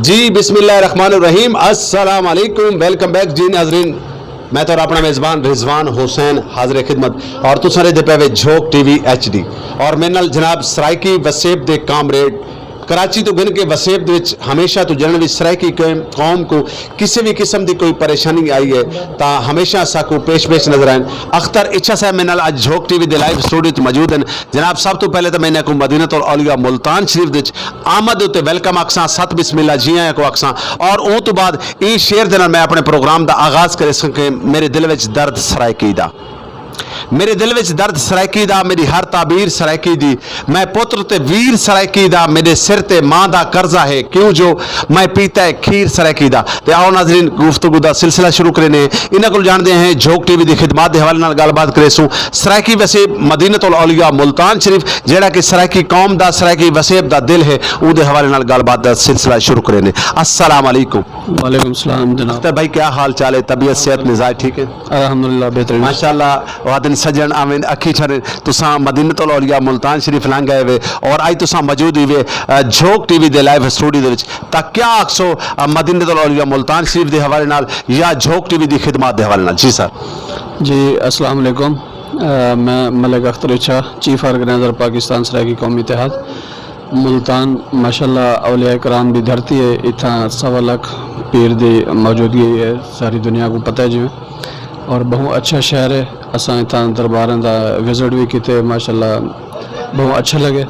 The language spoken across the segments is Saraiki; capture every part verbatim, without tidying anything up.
جی، بسم اللہ الرحمن الرحیم، السلام علیکم، ویلکم بیک جی ناظرین۔ میں تو اپنا میزبان رضوان حسین حاضر خدمت، اور تساں دے پے وے جھوک ٹی وی ایچ ڈی۔ اور میرے نال جناب سرائیکی وسیب دے کامریڈ، کراچی تو گھن کے وسیب دے وچ ہمیشہ تو جنن وچ سرائیکی قوم، قوم کو کسی بھی قسم دی کوئی پریشانی آئی ہے، تا ہمیشہ ساکو پیش پیش نظر آئن۔ اختر اچھا صاحب میرے نال اج جھوک ٹی وی دے لائیو سٹوڈیو تے موجود ہیں۔ جناب، سب تو پہلے تو میں انہاں کو مدینۃ الاولیاء ملتان شریف دے وچ آمد اتے ویلکم آکھساں، ست بسم اللہ جی آیاں کو آکھساں، اور اوں تو بعد ایں شعر دے نال میں اپنے پروگرام دا آغاز کرے سکیں، میرے دل وچ درد سرائیکی دا، میرے دل وچ درد سرائیکی دا، میری ہر تعبیر سرائیکی دی، میں پتر تے ویر سرائیکی دا، میرے سر تے ماں دا قرضہ ہے، کیوں جو میں پیتا ہے کھیر سرائیکی دا۔ تے آؤ ناظرین، گفتگو دا سلسلہ شروع کرینے۔ انہاں کول جاندے ہیں، جھوک ٹی وی دی خدمات دے حوالے نال گل بات کریسوں۔ سرائیکی وسیب مدینۃ الاولیاء ملتان شریف، جیڑھا کہ سرائیکی قوم دا، سرائیکی وسیب دا دل ہے، اوں دے حوالے نال گل بات دا سلسلہ شروع کرینے۔ السلام علیکم۔ وعلیکم السلام جناب۔ اختر بھائی، کیا حال چال ہے؟ طبیعت، صحت، مزاج ٹھیک ہے؟ الحمدللہ، بہترین۔ ماشاءاللہ، وادن سجن آویں اکھی چھڑے، تساں مدینۃ الاولیاء ملتان شریف لنگ آئے وے، اور آئی تساں موجود ہی وے، آ، جھوک ٹی وی دے لائیو سٹوڈیو دے وچ۔ تاں کیا آکھسو، آ، مدینۃ الاولیاء ملتان شریف دے حوالے نال یا جھوک ٹی وی دی خدمات دے حوالے نال؟ جی سر۔ جی، السلام علیکم۔ آ، میں ملک اختر اچھا، چیف آرگنائزر پاکستان سرائیکی قومی اتحاد ملتان۔ ماشاءاللہ، اولیاء کرام دی دھرتی ہے، اتھاں سوا لکھ پیر دی موجودگی ہے، ساری دنیا کو پتہ ہے جی۔ اور بہت اچھا شہر ہے، اساں اتھاں درباراں دا وزٹ بھی کیتے، ماشاءاللہ بہت اچھا لگے۔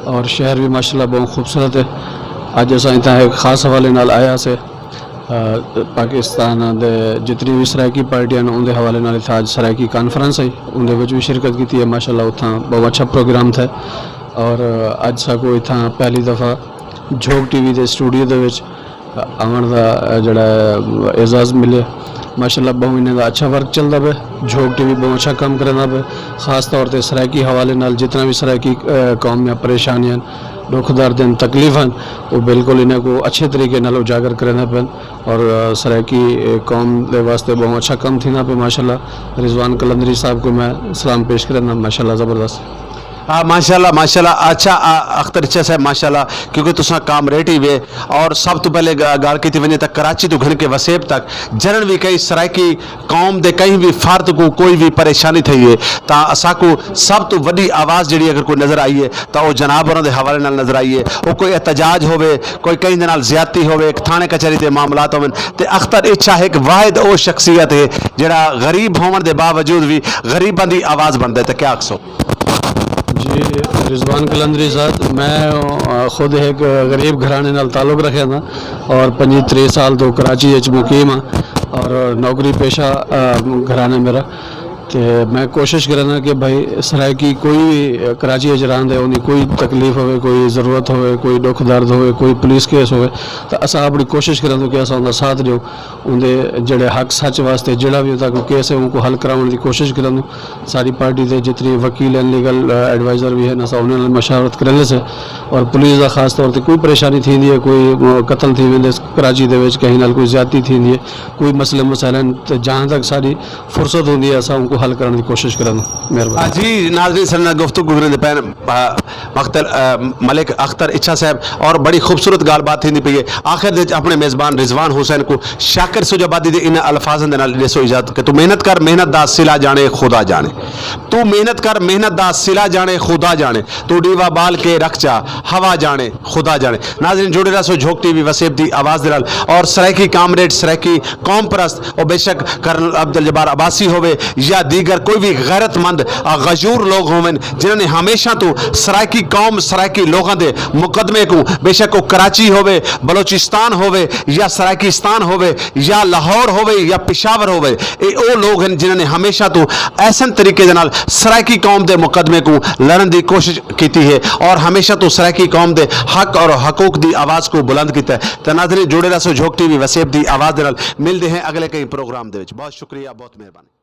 اور شہر بھی ماشاءاللہ بہت خوبصورت ہے۔ اج اساں اتھاں ایک خاص حوالے نال آیا سے، آ، پاکستان دے جتنی بھی سرائیکی پارٹیاں نے، ان دے حوالے نال اتھاں اج سرائیکی کانفرنس ہے، ان دے وچ بھی شرکت کیتی ہے۔ ماشاءاللہ اتھاں بہت اچھا پروگرام تھا۔ اور اج ساکو اتھاں پہلی دفعہ جھوک ٹی وی دے سٹوڈیو دے وچ آوݨ دا، آ، جڑا ہے، اعزاز ملے۔ ماشاءاللہ بہوں انہاں دا اچھا ورک چلدا پئے، جھوک ٹی وی بہوں اچھا کم کریندا پئے، خاص طور تے سرائیکی حوالے نال جتنا بھی سرائیکی، آ، قوم میں پریشانیاں، ݙکھ درد ہن، تکلیف ہن، وہ بالکل انہاں کو اچھے طریقے نال اجاگر کریندا پئے۔ اور، آ، سرائیکی، آ، قوم دے واسطے بہوں اچھا کم تھیندا پئے ماشاءاللہ۔ رضوان قلندری صاحب کو میں سلام پیش کریندا، ماشاءاللہ زبردست۔ ہاں، ماشاءاللہ، ماشاءاللہ۔ اچھا، آ، اختر اچھا صاحب، ماشاءاللہ، کیونکہ تساں کامریڈ ہی وے، اور سب تو پہلے گا-، گالھ کیتی ونجے تاں کراچی تو گھن کے وسیب تک جنن بھی کئی سرائیکی قوم دے کہیں بھی فرد کو کوئی بھی پریشانی تھئی ہے، تاں اساکو سب تو وڈی آواز جڑی اگر کوئی نظر آئی ہے، تاں او جناب ہوراں دے حوالے نال نظر آئی ہے۔ او کوئی احتجاج ہووے، کوئی کہیں دے نال زیادتی ہووے، تھانے کچہری دے معاملات ہوون، تے اختر اچھا ایک واحد او شخصیت ہے جڑا غریب ہوون دے باوجود بھی غریباں دی آواز بندا ہے۔ تے کیا آکھسو؟ جی، رضوان قلندری صاحب، میں، آ، خود ایک غریب گھرانے نال تعلق رکھیا تھا اور پنجی تریہہ سال تو کراچی وچ مقیم ہاں اور نوکری پیشہ، آ، گھرانا میرا۔ تے میں کوشش کرنا کہ بھائی سرائیکی کوئی بھی کراچی وچ رہندے، انہیں کوئی تکلیف ہوئے، کوئی ضرورت ہوئے، کوئی ݙکھ درد ہوئے، کوئی پولیس کیس ہوئے، تو اساں اپنی کوشش کرنا کہ اساں انہاں دا ساتھ ݙیوں۔ اوندے جڑے حق سچ واسطے جڑا وی تاکو کیس ہے، اونکو حل کراوݨ دی کوشش کریندوں۔ ساری پارٹی دے جتنے وکیل ہیں، لیگل، آ، ایڈوائزر وی ہیں، اساں انہاں نال مشاورت کریندے سے۔ اور پولیس دا خاص طور تے کوئی پریشانی تھیندی ہے، کوئی، آ، قتل تھی ویندے کراچی دے وچ، کہیں نال کوئی زیادتی تھیندی ہے، کوئی مسئلے مسائل ہیں، تے جہاں تک ساری فرصت ہوندی ہے، اساں اونکو حل کرݨ دی کوشش کریندوں۔ مہربانی۔ آ، جی ناظرین، ساݙے نال گفتگو کریندے پئے ہن، آ، اختر، آ، ملک اختر اچھا صاحب، اور بڑی خوبصورت ڳالھ بات تھیندی پئی ہے۔ آخر دے وچ اپݨے میزبان رضوان حسین کو شاکر سجھ آبادی دے انہاں الفاظاں دے نال ݙیسو اجازت کہ توں محنت کر، محنت دا صلہ ڄاݨے خدا ڄاݨے۔ توں محنت کر، محنت دا صلہ ڄاݨے خدا ڄاݨے۔ توں ݙیوا ٻال کے رکھ چا، ہوا ڄاݨے خدا ڄاݨے۔ ناظرین، جڑے رہسو جھوک ٹی وی وسیب دی آواز دے نال، اور سرائیکی کامریڈ، سرائیکی قوم پرست، او بے شک کرنل عبدالجبار عباسی ہووے یا دیگر کوئی بھی غیرت مند، آ، غیور لوگ ہوون، جنہاں نے ہمیشہ تو سرائیکی قوم، سرائیکی لوگاں دے مقدمے کو، بے شک او کراچی ہووے، بلوچستان ہووے یا سرائیکستان ہووے یا لاہور ہووے یا پشاور ہووے، اے او لوگ ہیں جنہاں نے ہمیشہ تو احسن طریقے دے نال سرائیکی قوم دے مقدمے کو لڑن دی کوشش کیتی ہے اور ہمیشہ تو سرائیکی قوم دے حق اور حقوق دی آواز کو بلند کیتا ہے۔ تے ناظرین، جڑے رہسو جھوک ٹی وی وسیب دی آواز دے نال۔ ملدے ہیں اگلے کہیں پروگرام دے وچ۔ بہت شکریہ، بہت مہربانی۔